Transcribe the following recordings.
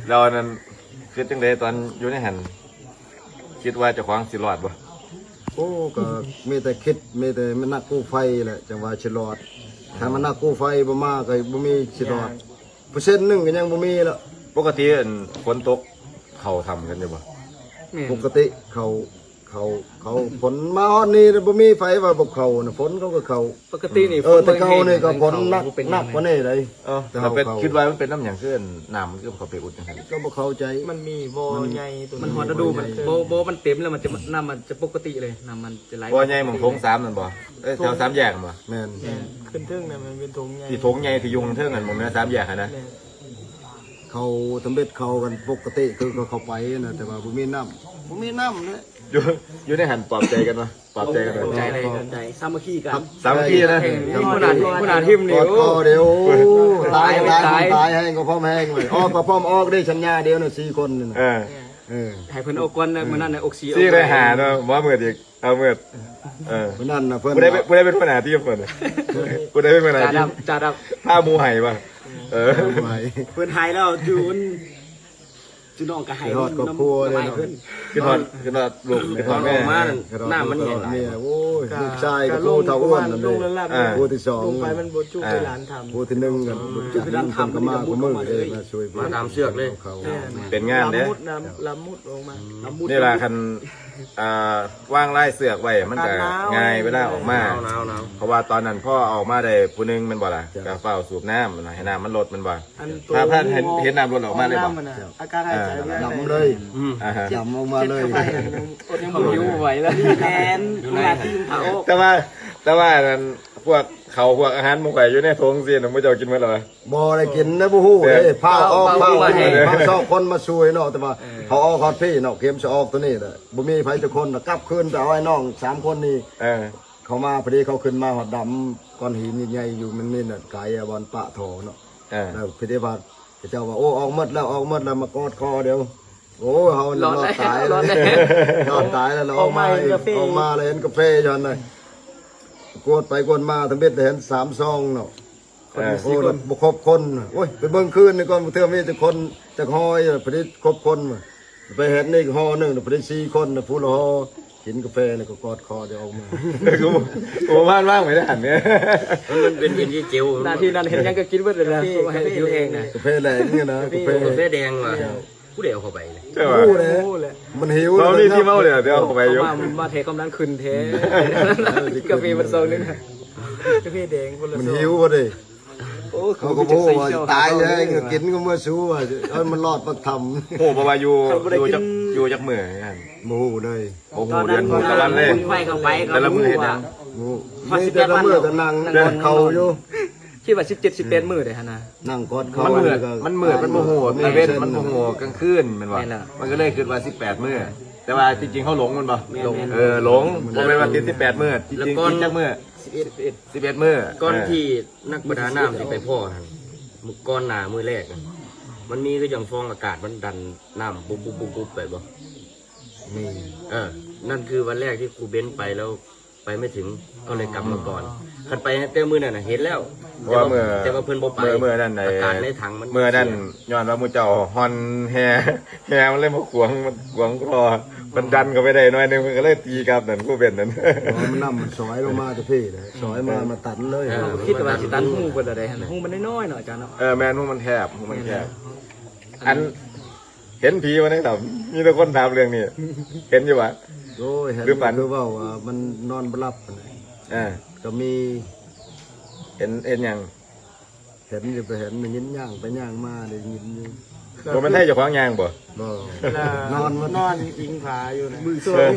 ແລ້ວອັນນັ້ນ ຄິດຈັ່ງໃດຕອນຢູ່ໃນຫັ້ນ ຄິດວ່າເຈົ້າຂອງຊິລອດບໍ່? ໂອ້ ກໍມີແຕ່ຄິດ ມີແຕ່ນັກກູ້ໄພແຫຼະ ຈັ່ງວ່າຊິລອດ ຖ້າມັນນັກກູ້ໄພບໍ່ມາກໍບໍ່ມີຊິລອດ ເປີເຊັນໜຶ່ງກໍຍັງບໍ່ມີລະ. ປົກກະຕິອັນຝົນຕົກເຂົ້າຖ້ຳກັນຢູ່ບໍ່? ແມ່ນ ປົກກະຕິເຂົ້າ ເຂົ້າ ເຂົ້າ ຝົນມາຮອດນີ້ບໍ່ມີໃຜວ່າບໍ່ເຂົ້ານະ ຝົນເຂົາກໍເຂົ້າ. ປົກກະຕິນີ້ ເອີ ຝົນ ແຕ່ເກົ່ານີ້ກໍຝົນໜັກ ບໍ່ເປັນຫຍັງ ໜັກກວ່ານີ້ໃດ. ເອີ ແຕ່ເຮົາ ແຕ່ເຮົາເຂົ້າ ຄິດວ່າມັນເປັນນຳຫຍັງ ຄືນ້ຳມັນຄືເຂົ້າໄປອຸດຈັ່ງຊັ້ນ ກໍບໍ່ເຂົ້າໃຈ ມັນມີບໍ່ໃຫຍ່ຕົວ ມັນຮອດລະດູມັນ ບໍ່ ບໍ່ ມັນເຕັມແລ້ວ ມັນຈະ ນ້ຳມັນຈະປົກກະຕິເລີຍ ນ້ຳມັນຈະໄຫຼ ບໍ່ໃຫຍ່ໝ່ອງໂຖງສາມນັ້ນບໍ່? ເອີ ແຖວສາມແຍກນັ້ນບໍ່? ແມ່ນ ແມ່ນ ຂຶ້ນເທິງນັ້ນມັນເປັນໂຖງໃຫຍ່ ທີ່ໂຖງໃຫຍ່ທີ່ຢູ່ເທິງນັ້ນ ໝ່ອງເໜືອສາມແຍກຫັ້ນນະ. ແມ່ນ ເຂົາທຳເບັດເຂົາກັນປົກກະຕິ ຄືເຂົາເຂົ້າໄປນະ ແຕ່ວ່າບໍ່ມີນ້ຳ ບໍ່ມີນ້ຳເລີຍ. ຢູ່ ຢູ່ໃນຫັ້ນປອບໃຈກັນເນາະ ປອບໃຈກັນ ຂອບໃຈເລີຍ ຂອບໃຈ ສາມັກຄີກັນ ສາມັກຄີນະ. ເອີ ຫົວໜ້າ ຫົວໜ້າທີມນີ້ ກອດຄໍ ໂອ້ ດຽວ ຕາຍ ຕາຍ ຕາຍ ຕາຍແຮງກໍພ້ອມແຮງເລີຍ ອອກກໍພ້ອມອອກເດ້ ສັນຍາດຽວນະ ສີ່ຄົນນີ້ນະ. ເອີ ເອີ ໃຫ້ເພິ່ນອອກກ່ອນນະ ມື້ນັ້ນນະ ອອກສີ່ ສີ່ໄດ້ຫ້າເນາະ ບໍ່ເໝິດອີກ ເອົາເໝິດ. ເອີ ມື້ນັ້ນນະ ເພິ່ນ ຜູ້ໃດເປັນ ຜູ້ໃດເປັນຫົວໜ້າທີມເພິ່ນ? ຜູ້ໃດເປັນຫົວໜ້າທີມ? ຈ່າດຳ ຈ່າດຳ ພາໝູ່ໄຫ້ບໍ່? ເອີ ເພິ່ນໄຫ້ແລ້ວ ຈຸ ຈຸນ້ອງກໍໄຫ້ ຄິດຮອດຄອບຄົວເດ້ເນາະ ເພິ່ນ ຄິດຮອດ ຄິດຮອດລູກ ຄິດຮອດແມ່ ນ້ຳມັນແຫ້ງຫຼາຍ. ໂອ້ຍ ກໍ ລູກຊາຍກໍຜູ້ເຖົ້າອ້ວນນັ້ນເດ້ ຜູ້ທີສອງ ລົງໄປມັນບໍ່ຈຸ ເອີ ຫຼານຖ້ຳ ຜູ້ທີໜຶ່ງກໍ ເພິ່ນກໍມາຄູ່ມື້ເດ້ ມາຊ່ວຍ ມາຕາມເຊືອກເລີຍ ເປັນງານເດ້ ລຳມຸດ ລຳມຸດອອກມາ ລຳມຸດ ນີ້ລະ ຄັນ ອ່າ ວາງລາຍເຊືອກໄວ້ ມັນກໍງ່າຍເວລາອອກມາ ເພາະວ່າຕອນນັ້ນພໍອອກມາໄດ້ຜູ້ໜຶ່ງແມ່ນບໍ່ລະ ກໍຟ້າວສູບນ້ຳໃຫ້ນ້ຳມັນລົດແມ່ນບໍ່? ຖ້າເຫັນ ເຫັນນ້ຳລົດອອກມາເລີຍບໍ່? ອາການຫາຍໃຈ ດຳເລີຍ ດຳອອກມາເລີຍ ຍັງບໍ່ຫິວໄຫວເລີຍ ແມ່ນ ແຕ່ວ່າ ແຕ່ວ່າອັນນັ້ນ ພວກເຂົ້າພວກອາຫານໝູ່ຂ້ອຍຢູ່ໃນຖົງຊີ້ນະ ໝູ່ເຈົ້າກິນໝົດແລ້ວຫວາ? ບໍ່ໄດ້ກິນນະ ບໍ່ຮູ້ເດ້ ຟ້າວອອກ ຟ້າວອອກ ເຮົາສອງຄົນມາຊ່ວຍເນາະ ແຕ່ວ່າເຮົາອອກຮອດພີ້ເນາະ ກຽມຊິອອກໂຕນີ້ແຫຼະ ບໍ່ມີໃຜຈັກຄົນ ກັບຄືນໄປເອົາໄອ້ນ້ອງສາມຄົນນີ້ ເອີ ເຂົາມາພໍດີ ເຂົາຂຶ້ນມາຮອດດຳ ກ້ອນຫີນໃຫຍ່ໆຢູ່ ມັນມີນັ້ນ ກາຍບ່ອນປະທໍ່ເນາະ ເອີ ແລ້ວພິທີບາດເຂົາເຈົ້າວ່າ ໂອ້ ອອກໝົດແລ້ວ ອອກໝົດແລ້ວ ມາກອດຄໍດຽວ ໂອ້ ເຮົາລອດຕາຍ ລອດຕາຍແລ້ວ ລະອອກມາ ອອກມາແລ້ວເຫັນກາເຟຢູ່ຫັ້ນນະ ກວດໄປກວດມາ ທຳອິດເຫັນສາມຊອງເນາະ. ເອີ ໂອ້ ບໍ່ຄົບຄົນ ໂອ້ຍ ໄປເບິ່ງຄືນນີ້ກ່ອນ ເທື່ອມີແຕ່ຄົນຈັກຮ້ອຍ ພໍດີຄົບຄົນ ໄປເຫັນອີກຫໍ່ໜຶ່ງ ພໍດີສີ່ຄົນ ຜູ້ລະຫໍ່ ກິນກາເຟແລ້ວກໍກອດຄໍດຽວອອກມາ ໂອ້ ບ້ານວ່າງໄປໄດ້ຫັ້ນເດ້ ມັນເປັນເປັນທີ່ເຈວ ໜ້າທີ່ນັ້ນເຫັນຫຍັງກໍກິນເບິດເລີຍນະ ກາເຟ ກາເຟແດງນີ້ນະ ກາເຟແດງ ກາເຟແດງວ່າ ຜູ້ໃດເອົາເຂົ້າໄປ ໃຊ່ວ່າ ຮູ້ແຫຼະ ມັນຫິວ ເຂົາມີທີ່ເມົາເລີຍ ເອົາເຂົ້າໄປຢູ່ ເອົາມາ ມາແທ້ກຳລັງຂຶ້ນແທ້ ກາເຟມັນຊອງໜຶ່ງ ກາເຟແດງຄົນລະຊອງ ມັນຫິວບໍ່ເດ້ ໂອ້ ເຂົາກໍບໍ່ຮູ້ວ່າຕາຍແລ້ວ ກິນກໍເມື່ອຊູວ່າ ເອີ ມັນລອດປາກຖ້ຳ ຮູ້ບໍ່ວ່າຢູ່ ຢູ່ຈັກ ຢູ່ຈັກມື້ຫັ້ນ ບໍ່ຮູ້ເລີຍ ບໍ່ຮູ້ເດືອນຮູ້ຕະວັນເລີຍ ໄຟເຂົ້າໄປກໍບໍ່ຮູ້ວ່າ ມີແຕ່ລະມື້ກໍນັ່ງກອດເຂົາຢູ່ ຄິດວ່າສິບເຈັດ ສິບແປດມື້ເດ້ຫັ້ນນະ ນັ່ງກອດເຂົາ ມັນມືດ ມັນມືດ ມັນບໍ່ຮູ້ຕາເວັນ ມັນບໍ່ຮູ້ກາງຄືນແມ່ນບໍ່ ມັນກໍເລີຍຄິດວ່າສິບແປດມື້ ແຕ່ວ່າທີ່ຈິງເຮົາຫຼົງແມ່ນບໍ່ ເອີ ຫຼົງ ບໍ່ແມ່ນວ່າຕິດສິບແປດມື້ ທີ່ຈິງຕິດຈັກມື້ ສິບເອັດ ສິບເອັດມື້ ກ່ອນທີ່ນັກປະດານ້ຳຊິໄປພໍ້ຫັ້ນ ມື້ກ່ອນໜ້າມື້ແລກ ມັນມີຄືຈັ່ງຟອງອາກາດມັນດັນນ້ຳປຸບໆໆໄປບໍ່ ມີ ເອີ ນັ້ນຄືວັນແລກທີ່ຄູເບັນໄປແລ້ວ ໄປໄມ່ເຖິງ ກໍເລີຍກັບມາກ່ອນ ຄັນໄປແຕ່ມື້ນັ້ນນະເຫັນແລ້ວ ເພາະວ່າເມື່ອ ແຕ່ວ່າເພິ່ນບໍ່ໄປ ເມື່ອນັ້ນ ອາກາດໃນຖັງມັນ ເມື່ອນັ້ນຍ້ອນວ່າໝູ່ເຈົ້າຮ່ອນແຮ່ ແຮ່ມັນເລີຍມາຂວາງ ມັນຂວາງຄໍ ມັນດັນເຂົ້າໄປໄດ້ໜ້ອຍໜຶ່ງ ເພິ່ນກໍເລີຍຕີກັບນັ້ນ ຄູເບັນນັ້ນ ເພາະວ່ານ້ຳມັນຊອຍລົງມາແຕ່ພີ້ເດ້ ຊອຍມາ ມາຕັນເລີຍ ເຮົາກໍຄິດວ່າຊິຕັນຮູເພິ່ນລະໄດ໋ ຮູມັນນ້ອຍໆເນາະອາຈານເນາະ ເອີ ແມ່ນ ຮູມັນແຄບ ຮູມັນແຄບ ແມ່ນ ອັນ ເຫັນຜີບໍ່ໃນຖ້ຳ ມີແຕ່ຄົນຖາມເລື່ອງນີ້ ເຫັນຢູ່ຫວາ? ໂອ້ຍ ເຫັນ ຄືເວົ້າວ່າມັນນອນບໍ່ຫຼັບຫັ້ນແຫຼະ ເອີ ກໍມີ ເຫັນ ເຫັນຫຍັງ? ເຫັນຢູ່ ໄປເຫັນໄດ້ຍິນຍ່າງໄປຍ່າງມາໄດ້ຍິນຢູ່ ບໍ່ແມ່ນໄທເຈົ້າຂອງຍ່າງບໍ່? ບໍ່ ນອນ ນອນອີງຜາຢູ່ນະ ມີ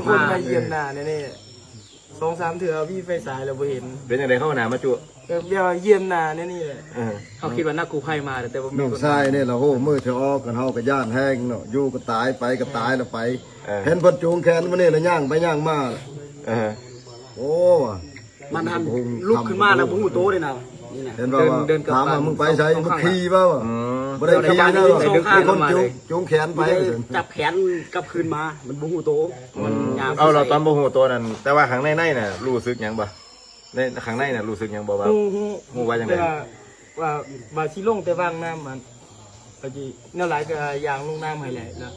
ຄົນມາຢ້ຽມໜ້າແນ່ໆ ສອງສາມເທື່ອມີໄຟສາຍແລ້ວບໍ່ເຫັນ ເປັນຈັ່ງໃດເຂົາໜ້າມາຈຸ ແບບວ່າຢ້ຽມໜ້າແນວນີ້ແຫຼະ ເອີ ເຮົາຄິດວ່ານັກກູ້ໄພມາ ແຕ່ວ່າມີ ນ້ອງຊາຍນີ້ລະ ໂອ້ ມື້ທີ່ອອກກັນເຮົາກໍຢ້ານແຮງເນາະ ຢູ່ກໍຕາຍ ໄປກໍຕາຍລະໄປ ເອີ ເຫັນເພິ່ນຈູງແຂນມານີ້ລະຍ່າງໄປຍ່າງມາ ເອີ ໂອ້ ມັນຫັ້ນລຸກຂຶ້ນມາລະບໍ່ຮູ້ໂຕເດ້ນະ ເຫັນວ່າ ເດີນ ເດີນກັບ ຖາມວ່າມຶງໄປໃສ ມຶງຂີ່ບໍ່ ອືມ ບໍ່ໄດ້ຂີ່ນະ ມີຄົນຈູງ ຈູງແຂນໄປ ຈັບແຂນກັບຄືນມາ ມັນບໍ່ຮູ້ໂຕ ມັນຍາມ ເອົາ ລະຕອນບໍ່ຮູ້ໂຕນັ້ນ ແຕ່ວ່າຂ້າງໃນໃນນະ ຮູ້ສຶກຫຍັງບໍ່? ໃນຂ້າງໃນນະ ຮູ້ສຶກຫຍັງບໍ່ວ່າ ຮູ້ ຮູ້ ຮູ້ວ່າຈັ່ງໃດ? ແຕ່ວ່າ ວ່າ ວ່າຊິລົງແຕ່ວາງນ້ຳ ອັນ ກໍຊິແນວຫຼາຍກໍຍ່າງລົງນ້ຳໃຫ້ແຫຼະເນາະ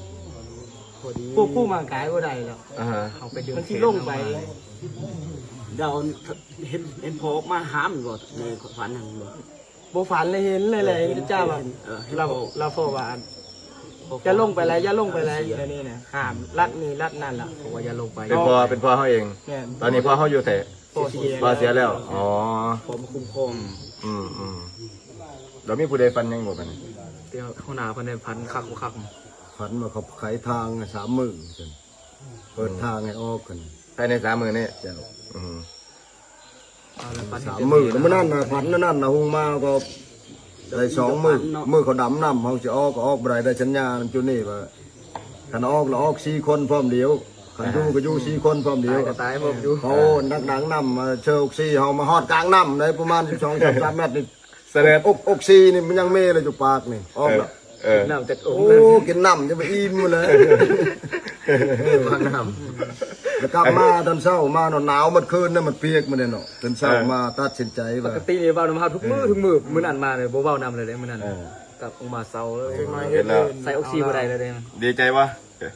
ຄວບຄຸມຮ່າງກາຍບໍ່ໄດ້ແລ້ວ ອ່າຮະ ເຮົາໄປດຶງ ມັນຊິລົງໄປ ດາວເຫັນ ເຫັນພໍ່ອອກມາຫ້າມບໍ່ ໃນຝັນຫັ້ນບໍ່? ບໍ່ຝັນເລີຍ ເຫັນເລີຍແຫຼະ ເຫັນເຈົ້າວ່າ ເອີ ເຫັນ ລາວ ພໍ່ ລາວເວົ້າວ່າ ຢ່າລົງໄປຫຼາຍ ຢ່າລົງໄປຫຼາຍ ເສຍ ດຽວນີ້ນະ ຫ້າມລັດນີ້ລັດນັ້ນລະ ເຂົາວ່າຢ່າລົງໄປ ເປັນພໍ່ ເປັນພໍ່ເຮົາເອງ ແມ່ນ ຕອນນີ້ພໍ່ເຮົາຢູ່ໃສ? ພໍ່ເສຍ ພໍ່ເສຍແລ້ວ ອໍ ພໍ່ມາຄຸ້ມຄອງ ອືມໆ ແລ້ວມີຜູ້ໃດຝັນຫຍັງບໍ່ບາດນີ້? ແຕ່ຫົວໜ້າເພິ່ນໄດ້ຝັນຄັກບໍ່ຄັກ ຝັນວ່າເຂົາໄຂທາງໃຫ້ສາມມື້ ເປີດທາງໃຫ້ອອກກັນ ພາຍໃນສາມມື້ນີ້ ເຈົ້າ ອືມ ສາມມື້ ມື້ນັ້ນນະ ຝັນມື້ນັ້ນນະ ຮຸ່ງມາກໍໄດ້ສອງມື້ ມື້ເຂົາດຳນ້ຳ ເຮົາຊິອອກກໍອອກບໍ່ໄດ້ ໄດ້ສັນຍານຳຈຸນີ້ວ່າ ຄັນອອກລະອອກສີ່ຄົນພ້ອມດຽວ ຄັນຢູ່ກໍຢູ່ສີ່ຄົນພ້ອມດຽວ ຕາຍກໍຕາຍພ້ອມຢູ່ ເຂົານັກດຳນ້ຳມາເຊີອອກຊີ ເຮົາມາຮອດກາງນ້ຳໄດ້ປະມານສິບສອງ ສາມແມັດນີ້ ສະແດດ ອອກ ອອກຊີນີ້ມັນຍັງມີລະຢູ່ປາກນີ້ ອອກລະ ເອີ ກິນນ້ຳຈັກອົງ ໂອ້ ກິນນ້ຳຈະໄປອີ່ມໝົດເລີຍ ເອີ ວາງນ້ຳ ແລ້ວກັບມາຕອນເຊົ້າມາເນາະ ໜາວໝົດຄືນນະ ມັນປຽກໝົດເດເນາະ ຕື່ນເຊົ້າ ເອີ ມາຕັດສິນໃຈວ່າ ປົກກະຕິນີ້ເວົ້ານຳເຮົາທຸກມື້ ເອີ ທຸກມື້ ມື້ນັ້ນມາເລີຍ ບໍ່ເວົ້ານຳເລີຍເດ້ ມື້ນັ້ນ ເອີ ກັບອອກມາເຊົາເລີຍ ໃສ່ອອກຊີບໍ່ໄດ້ເລີຍເດ້ ດີໃຈວະ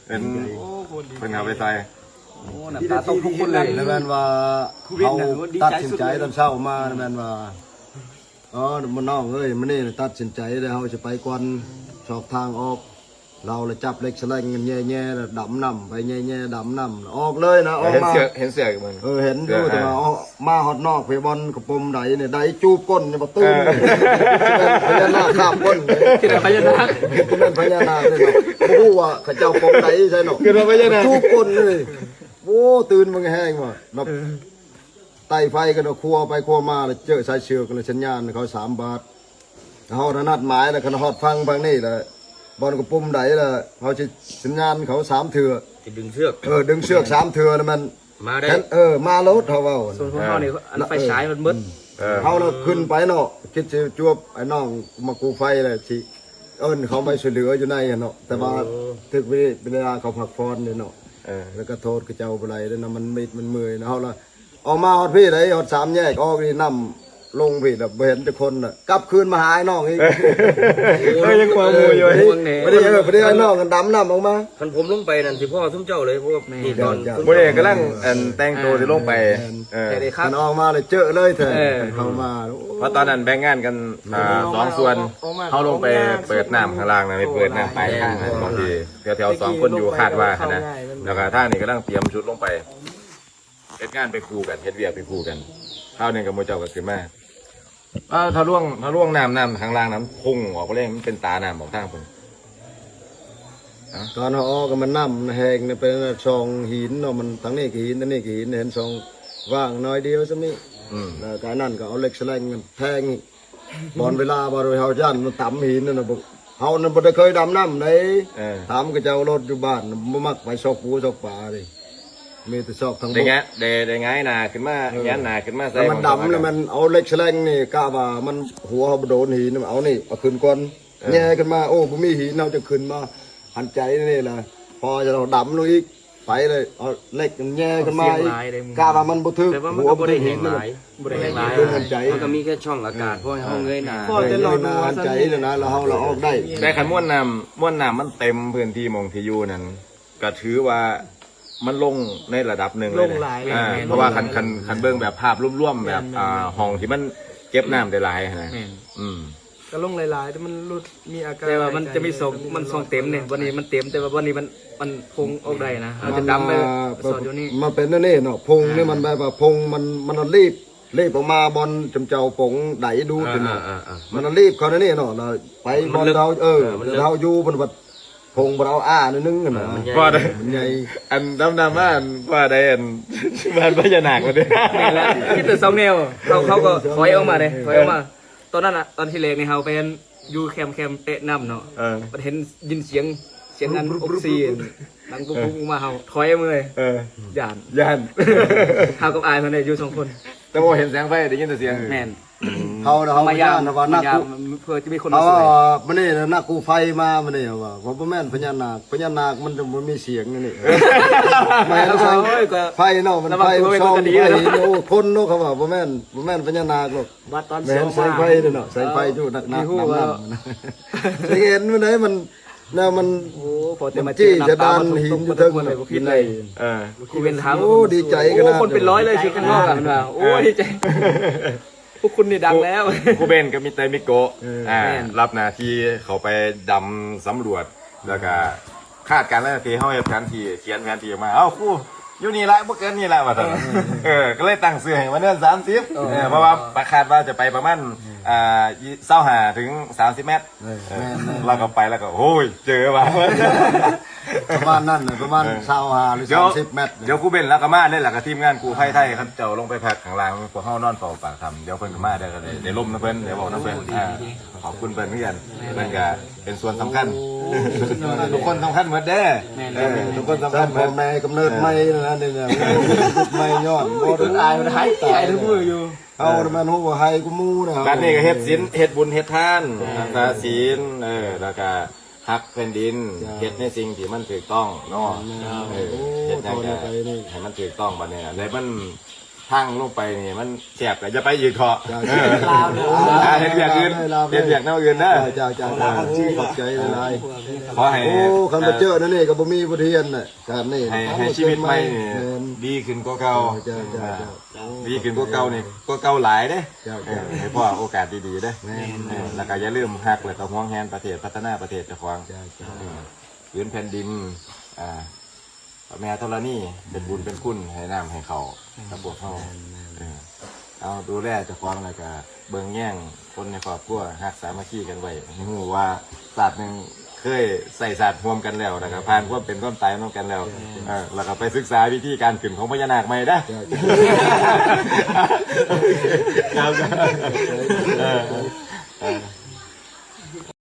ເຫັນ ໂອ້ ເພິ່ນເອົາໄປໃສ່ ໂອ້ ນ້ຳຕາຕົກທຸກຄົນເລີຍ ແລ້ວແມ່ນວ່າ ໂຄວິດ ເຮົາຕັດສິນໃຈຕອນເຊົ້າມາ ແມ່ນວ່າ ອໍ ມານ້ອງເອີຍ ມື້ນີ້ຕັດສິນໃຈແລ້ວ ເຮົາຊິໄປກ່ອນ ຊອກທາງອອກ ລາວລະຈັບເຫຼັກສະແລງແຍ່ໆ ແລ້ວດຳນ້ຳໄປແຍ່ໆ ດຳນ້ຳ ອອກເລີຍນະ ອອກມາ ເຫັນເສືອກ ເຫັນເສືອກຢູ່ ເອີ ເຫັນຢູ່ ເອີ ແຕ່ວ່າ ເອີ ມາຮອດນອກພີ້ ບ່ອນກະປົມໄດນີ້ ໄດຈູບກົ້ນນີ້ ບັກຕື່ນ ເອີ ພະຍານາກຄາບກົ້ນ ຄິດວ່າພະຍານາກ ຄິດວ່າພະຍານາກເລີຍເນາະ ບໍ່ຮູ້ວ່າເຂົາເຈົ້າປົມໄດໃສ່ເນາະ ຄິດວ່າພະຍານາກ ຈູບກົ້ນເລີຍ ໂອ້ ຕື່ນມັນແຮງວ່າ ເອີ ໄຕ່ໄຟກັນເອົາຄົວໄປຄົວມາ ແລ້ວເຈີສາຍເຊືອກ ແລ້ວສັນຍານເຂົາສາມບາດ ເຮົານະນັດໝາຍແລ້ວ ຄັນຮອດຝັ່ງຝັ່ງນີ້ແລ້ວ ບ່ອນກະປຸ້ມໃດແລ້ວ ເຮົາຊິສັນຍານເຂົາສາມເທື່ອ ຊິດຶງເຊືອກ ເອີ ດຶງເຊືອກສາມເທື່ອນະ ແມ່ນມາໄດ້ ເອີ ມາໂລດ ເຮົາເວົ້າ ສ່ວນຂອງເຮົານີ້ ເອີ ອັນໄຟສາຍມັນເບິດ ເອີ ເຮົາລະຂຶ້ນໄປເນາະ ຄິດຊິຈວບໄອ້ນ້ອງມາກູ້ໄຟແລ້ວ ຊິເອີ້ນເຂົາໄປຊ່ວຍເຫຼືອຢູ່ໃນຫັ້ນເນາະ ແຕ່ວ່າ ໂອ້ ຖືກເວລາເຂົາພັກຜ່ອນເດ້ເນາະ ເອີ ແລ້ວກໍໂທດເຂົາເຈົ້າບໍ່ໄດ້ເດ້ເນາະ ມັນມິດມັນເມື່ອຍເນາະ ເຮົາລະ ອອກມາຮອດພີ້ໃດ ຮອດສາມແຍກ ອອກນີ້ນ້ຳລົງພີ້ລະ ບໍ່ເຫັນຈັກຄົນລະ ກັບຄືນມາຫາອ້າຍນ້ອງອີກ ໂອ້ຍ ຍັງກວ່າໝູ່ຢູ່ ບໍ່ໄດ້ ເອີ ບໍ່ໄດ້ ອ້າຍນ້ອງກັນດຳນ້ຳອອກມາ ຄັນຜົມລົງໄປນັ້ນ ຊິພໍ້ຊຸມເຈົ້າເລີຍ ເພາະວ່າ ແມ່ນ ນີ້ຕອນ ເຈົ້າ ບໍ່ໄດ້ກຳລັງ ອັນ ແຕ່ງໂຕ ອ່າ ຊິລົງໄປ ແມ່ນ ເອີ ແຕ່ໄດ້ຄັກ ຄັນອອກມາລະເຈີເລີຍແທ້ ເອີ ຄັນເຂົ້າມາ ໂອ້ ເພາະຕອນນັ້ນແບ່ງງານກັນ ອ່າ ສອງສ່ວນ ເຮົາລົງໄປເປີດນ້ຳຂ້າງລ່າງນະ ໄປເປີດນ້ຳປາຍທາງ ບາງທີແຖວໆ ສອງຄົນຢູ່ ຄາດວ່າຫັ້ນນະ ແລ້ວກໍທາງນີ້ກຳລັງຕຽມຊຸດລົງໄປ ເຮັດງານໄປຄູ່ກັນ ເຮັດວຽກໄປຄູ່ກັນ ຄາວໜຶ່ງກັບໝູ່ເຈົ້າກໍຂຶ້ນມາ ເອີ ທະລວງ ທະລວງນ້ຳ ນ້ຳຂ້າງລ່າງນັ້ນພຸ່ງອອກໄປເລີຍ ມັນເປັນຕານ້ຳອອກທາງພຸ້ນ ຕອນເຮົາອອກກໍມັນນ້ຳແຮງ ເປັນຊ່ອງຫີນເນາະ ມັນທາງນີ້ກໍຫີນ ທາງນີ້ກໍຫີນ ເຫັນຊ່ອງວ່າງໜ້ອຍດຽວສ່ຳນີ້ ອືມ ແລ້ວກໍອັນນັ້ນກໍເອົາເຫຼັກສະແລງແທງ ບ່ອນເວລາ ບ່ອນເຮົາຢ້ານມັນຕຳຫີນນັ້ນນະ ເຮົານັ້ນບໍ່ໄດ້ເຄີຍດຳນ້ຳໃດ ເອີ ຖາມເຂົາເຈົ້າໂລດຢູ່ບ້ານ ບໍ່ມັກໄປຊອກປູຊອກປາເດ້ ມີແຕ່ຊອກທາງບົກ ໄດ້ງາຍ ໄດ້ ໄດ້ຫງາຍໜ້າຂຶ້ນມາ ເອີ ຫງາຍໜ້າຂຶ້ນມາໃສ່ ແລ້ວມັນດຳ ແລ້ວມັນເອົາເຫຼັກສະແລງນີ້ ກະວ່າມັນຫົວເຮົາບໍ່ໂດນຫີນ ເອົານີ້ເອົາຂຶ້ນກ່ອນ ເອີ ແຍ່ຂຶ້ນມາ ໂອ້ ບໍ່ມີຫີນ ເຮົາຈະຂຶ້ນມາຫັນໃຈນີ້ລະ ພໍຈະເຮົາດຳລົງອີກ ໄປເລີຍ ເອົາເຫຼັກແຍ່ຂຶ້ນມາອີກ ກະວ່າມັນບໍ່ຖືກ ແຕ່ວ່າມັນກໍບໍ່ໄດ້ແຮງຫຼາຍ ບໍ່ໄດ້ແຮງຫຼາຍ ມັນກໍມີແຄ່ຊ່ອງອາກາດ ເອີ ພໍໃຫ້ເຮົາເງີຍໜ້າ ພໍແຕ່ເຮົາດູວ່າຊັ້ນ ໃຈນະ ແລ້ວເຮົາລະອອກໄດ້ ແຕ່ຄັນມວນນ້ຳ ມວນນ້ຳມັນເຕັມພື້ນທີ່ໝ່ອງທີ່ຢູ່ນັ້ນ ກໍຖືວ່າມັນລົງໃນລະດັບໜຶ່ງເລີຍ ລົງຫຼາຍ ອ່າ ແມ່ນ ເພາະວ່າຄັນ ຄັນ ຄັນເບິ່ງແບບພາບລວມໆ ແບບ ແມ່ນໆ ອ່າ ຫ້ອງທີ່ມັນເກັບນ້ຳໄດ້ຫຼາຍຫັ້ນນະ ແມ່ນ ອືມ ກໍລົງຫຼາຍໆ ແຕ່ມັນຫຼຸດ ມີອາການ ແຕ່ວ່າມັນຈະມີຊ່ອງ ມັນຊ່ອງເຕັມເດ້ ວັນນີ້ມັນເຕັມ ແຕ່ວ່າວັນນີ້ມັນ ມັນພົ່ງອອກໄດ້ນະ ເຮົາຈະດຳໄປສອດຢູ່ນີ້ ມັນເປັນແນວນີ້ເນາະ ພົ່ງນີ້ ອ່າ ມັນແບບວ່າພົ່ງມັນ ມັນນະລີບ ລີບອອກມາບ່ອນຈຸມເຈົ້າປົງໄດດູດເນາະ ອ່າໆໆ ມັນນະລີບເຂົ້າໃນນີ້ເນາະ ແລ້ວໄປບ່ອນເຮົາ ເອີ ມັນເລິກ ເອີ ມັນເລິກ ເຮົາຢູ່ເພິ່ນບັດ ພົ່ງບໍ່ໄດ້ເອົາອ້າໜ້ອຍໜຶ່ງຫັ້ນນະ ມັນໃຫຍ່ ມັນໃຫຍ່ ອັນດຳໆ ມາ ອັນວ່າໄດ້ ອັນ ບ້ານພະຍານາກ ວ່າເດ້ ແມ່ນແລ້ວ ມີແຕ່ສອງແນວ ເຂົາ ເຂົາກໍຖອຍອອກມາເດ້ ຖອຍອອກມາ ເອີ ຕອນນັ້ນນະ ຕອນທີແລກນີ້ເຮົາໄປ ຢູ່ແຄມ ແຄມແຕະນ້ຳເນາະ ເອີ ບັດເຫັນ ຍິນສຽງ ສຽງອັນອົກຊີນ ດັງປຸບໆ ອອກມາ ເຮົາຖອຍອອກມາເລີຍ ເອີ ຢ້ານ ຢ້ານ ເຮົາກັບອ້າຍເພິ່ນໄດ້ຢູ່ສອງຄົນ ແຕ່ບໍ່ເຫັນແສງໄຟ ໄດ້ຍິນແຕ່ສຽງ ແມ່ນ ເຮົາ ເຮົາ ມາຢາມ ຢ້ານວ່າໜັກ ມາຢາມ ເພື່ອຈະມີຄົນມາຊ່ວຍ. ເຂົາວ່າມື້ນີ້ນະ ນັກກູ້ໄພມາມື້ນີ້ ເຂົາວ່າ ບໍ່ແມ່ນພະຍານາກ ພະຍານາກມັນຈະບໍ່ມີສຽງນີ້. ແມ່ນ ໂອ້ຍ ກໍໄຟເນາະ ມັນໄຟ ລະວັງຕົວໄວ້ ຊອງ ກໍດີ ໄຟ ເນາະ ໂອ້ ຄົນເນາະ ເຂົາວ່າ ບໍ່ແມ່ນ ບໍ່ແມ່ນພະຍານາກດອກ ບາດຕອນ ແມ່ນແສງໄຟເດ້ເນາະ ແສງໄຟຢູ່ໜັກໆ ເອີ ນຳໆ ຊິເຫັນມື້ໃດມັນ ແນວມັນ ໂອ້ ພໍແຕ່ມາເຈີ ຈີ້ ໜ້າຕາ ຈະດານ ມັນ ຫີນຢູ່ເທິງ ບໍ່ຄິດເລີຍ ເອີ ຄູເບນຖາມ ໂອ້ ດີໃຈ ໂອ້ ຂະໜາດ ຄົນເປັນຮ້ອຍເລີຍ ຊິຂຶ້ນຮອດ ເພິ່ນວ່າ ໂອ້ ເອີ ດີໃຈ ພວກຄຸນນີ້ດັງແລ້ວ ຄູເບນກັບມິດເຕີມິໂກະ ເອີ ອ່າ ແມ່ນ ຮັບໜ້າທີ່ເຂົ້າໄປດຳສຳຫຼວດ ແລ້ວກະຄາດການແລ້ວ ທີ່ເຮົາເຮັດແຜນທີ່ ຂຽນແຜນທີ່ອອກມາ ເອົ້າ ຄູ ຢູ່ນີ້ລະ ບໍ່ເກີນນີ້ລະ ວ່າຊັ້ນ ເອີ ເອີ ກໍເລີຍຕັ້ງຊື່ໃຫ້ວ່າເນີນສາມສິບ ເອີ ເອີ ເພາະວ່າຄາດວ່າຈະໄປປະມານ ອ່າ ຊາວຫ້າເຖິງສາມສິບແມັດ ເອີ ເອີ ແມ່ນໆ ແລ້ວກໍໄປ ແລ້ວກໍ ໂອ້ຍ ເຈີວ່າ ປະມານນັ້ນນະ ປະມານ ເອີ ຊາວຫ້າ ຫຼື ດຽວ ສາມສິບແມັດ ດຽວຄູເບນລາວກໍມາເດ້ ແລ້ວກໍທີມງານກູ້ໄພໄທ ເຂົາເຈົ້າລົງໄປພັກຂ້າງລ່າງ ພວກເຮົານອນເຝົ້າປາກຖ້ຳ ດຽວເພິ່ນກໍມາ ດຽວກໍໄດ້ ໄດ້ລົມນຳເພິ່ນ ໄດ້ເວົ້ານຳເພິ່ນ ອ່າ ຂອບຄຸນເພິ່ນຄືກັນ ເພິ່ນກໍເປັນສ່ວນສຳຄັນ ໂອ້ ທຸກຄົນສຳຄັນໝົດເດ້ ແມ່ນ ເອີ ທຸກຄົນສຳຄັນໝົດ ພໍ່ແມ່ກຳເນີດໃໝ່ນັ້ນນະ ໃໝ່ຍ້ອນ ໂອ້ ຈົນອາຍ ມັນຫາຍໃຈທຸກມື້ຢູ່ ເຮົານະແມ່ນຮູ້ວ່າໄຮກວ່າໝູ່ນະ ບາດນີ້ກໍເຮັດສິນ ເຮັດບຸນເຮັດທານ ເອີ ຮັກສາສິນ ເອີ ແລ້ວກໍຮັກແຜ່ນດິນ ເຈົ້າ ເຮັດໃນສິ່ງທີ່ມັນຖືກຕ້ອງເນາະ ແມ່ນ ເອີ ໂອ້ ເຮັດຫຍັງກໍໃຫ້ມັນຖືກຕ້ອງ ບາດນີ້ນະ ແລ້ວມັນທາງລົງໄປນີ້ມັນແຄບ ກໍຢ່າໄປອີກເຖາະ ເຈົ້າ ເອີ ລາວເດີ ອ່າ ເຮັດວຽກອື່ນ ເຮັດວຽກແນວອື່ນເດີ ເຈົ້າ ເຈົ້າ ຂອບໃຈຫຼາຍໆ ຂໍໃຫ້ ໂອ້ ຄັນບໍ່ເຈີແນວນີ້ກໍບໍ່ມີບົດຮຽນນະ ຊາດນີ້ ໃຫ້ ໃຫ້ຊີວິດໃໝ່ນີ້ ແມ່ນ ດີຂຶ້ນກວ່າເກົ່າ ເຈົ້າ ເຈົ້າ ເຈົ້າ ເຈົ້າ ດີຂຶ້ນກວ່າເກົ່ານີ້ ກວ່າເກົ່າຫຼາຍເດ້ ເຈົ້າ ເຈົ້າ ເອີ ໃຫ້ພໍ້ໂອກາດດີໆເດ້ ແມ່ນ ເອີ ແລ້ວກໍຢ່າລືມຮັກ ແລ້ວກໍຫວງແຫນປະເທດ ພັດທະນາປະເທດເຈົ້າຂອງ ເຈົ້າ ເຈົ້າ ເອີ ຜືນແຜ່ນດິນ ອ່າ ພະແມ່ທໍລະນີ ເປັນບຸນເປັນຄຸນໃຫ້ນ້ຳໃຫ້ເຂົ້າກັບພວກເຮົາ ແມ່ນໆ ເອີ ເອົາ ດູແລເຈົ້າຂອງ ແລ້ວກະເບິ່ງແຍງຄົນໃນຄອບຄົວ ຮັກສາມັກຄີກັນໄວ້ ໃຫ້ຮູ້ວ່າຊາດໜຶ່ງເຄີຍໃຊ້ຊາດຮ່ວມກັນແລ້ວ ແລ້ວກະຜ່ານຄວາມເປັນຄວາມຕາຍນຳກັນແລ້ວ ເອີ ແລ້ວກະໄປສຶກສາວິທີການຂຶ້ນຂອງພະຍານາກໃໝ່ເດີ ເຈົ້າ ເຈົ້າ ເຈົ້າ ເອີ.